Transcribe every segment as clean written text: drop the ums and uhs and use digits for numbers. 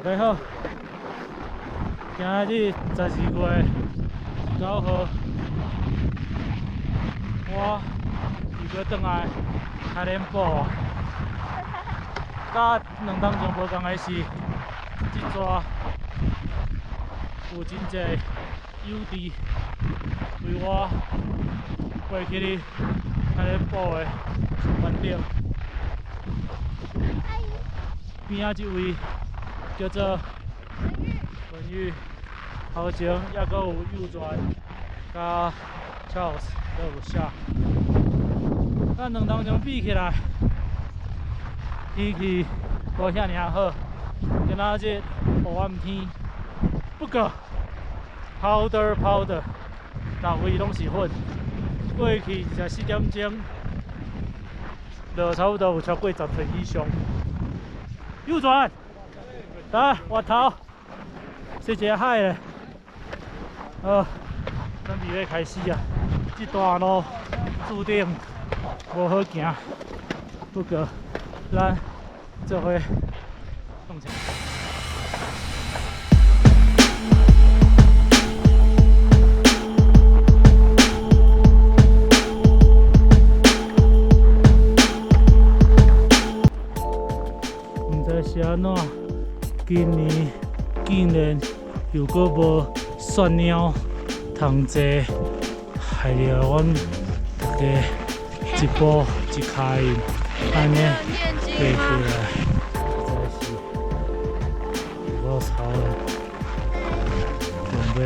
家好，今仔日12月9號，我又閣轉來開練埔啊。佮2冬前無仝的是，這逝有真濟友弟為我過去哩開練埔的山頂。邊仔這位叫做文玉，頭前猶閣有幼傳佮 Charles 閣有寫。佮2冬前比起來，天氣無遐爾仔好，今仔日烏暗天，不過 powder powder，逐位攏是粉。過去24點鐘，落差不多有超過10寸以上。右轉，來，外頭，洗一下海咧。好，準備欲開始啊！這段路注定無好行，不過咱做伙動起。毋知是按怎，今年竟然又閣無雪貓通坐，害著阮逐家一步一跤印，按呢爬起來，實在是有夠臭的，準備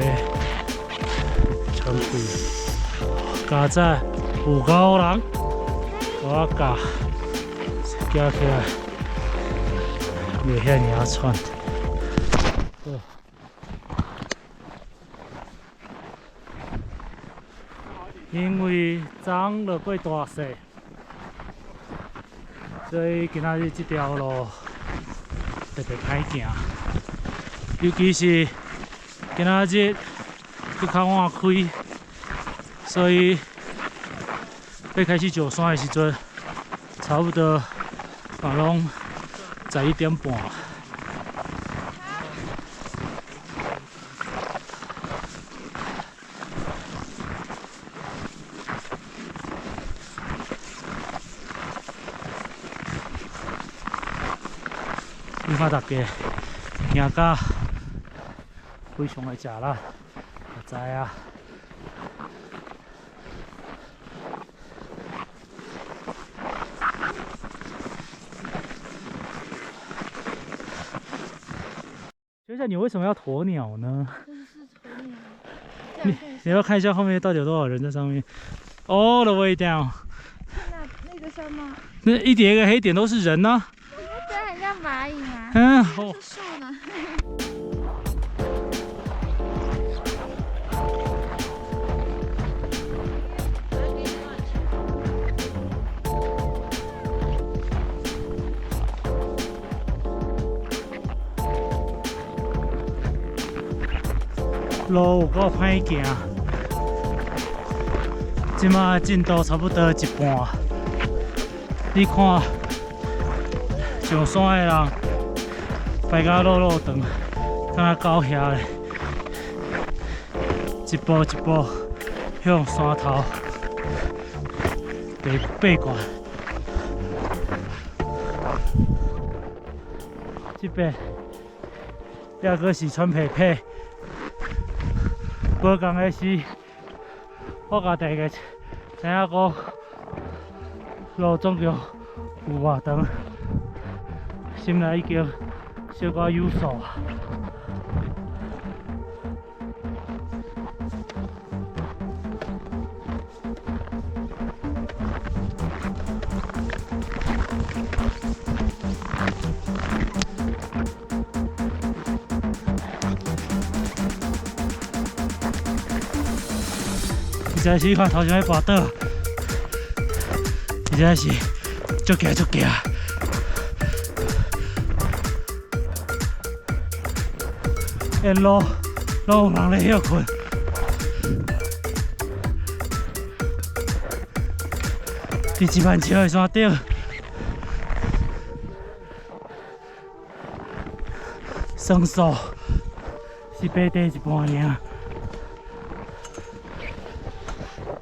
喘氣。加載有夠人，我教行起來袂遐爾仔喘。對。因為昨昏落過大雪，所以今仔日這條路特別歹行，尤其是今仔日閣較晚開，所以欲開始上山的時陣，差不多嘛攏11點半。你看逐家行甲非常的食力，就知影。學姐，你為什麼要鴕鳥呢？這是鴕鳥。你要看一下後面到底有多少人在上面。All the way down。那個像嗎？那一點一個黑點都是人呢。這很像螞蟻嗎？嗯，是樹呢。路有夠歹行，這馬進度差不多一半。你看，上山的人排甲落落長，敢若狗遐咧，一步一步向山頭爬爬懸。這邊猶閣是喘皮皮。無仝的是，我共大家知影講，路總共有偌長，心內已經小可有數啊。實在是你看頭前咧跋倒，實在是足驚足驚。沿路攏有人咧歇睏，佇1萬尺的山頂，酸素是爬短一半爾，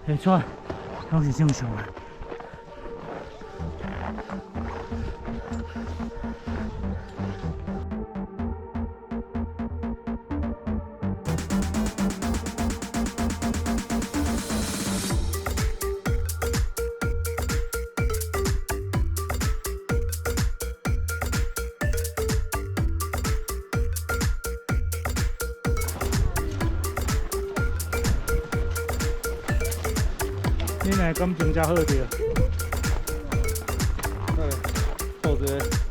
會喘攏是正常的。你若感情才好著。來，湊一个。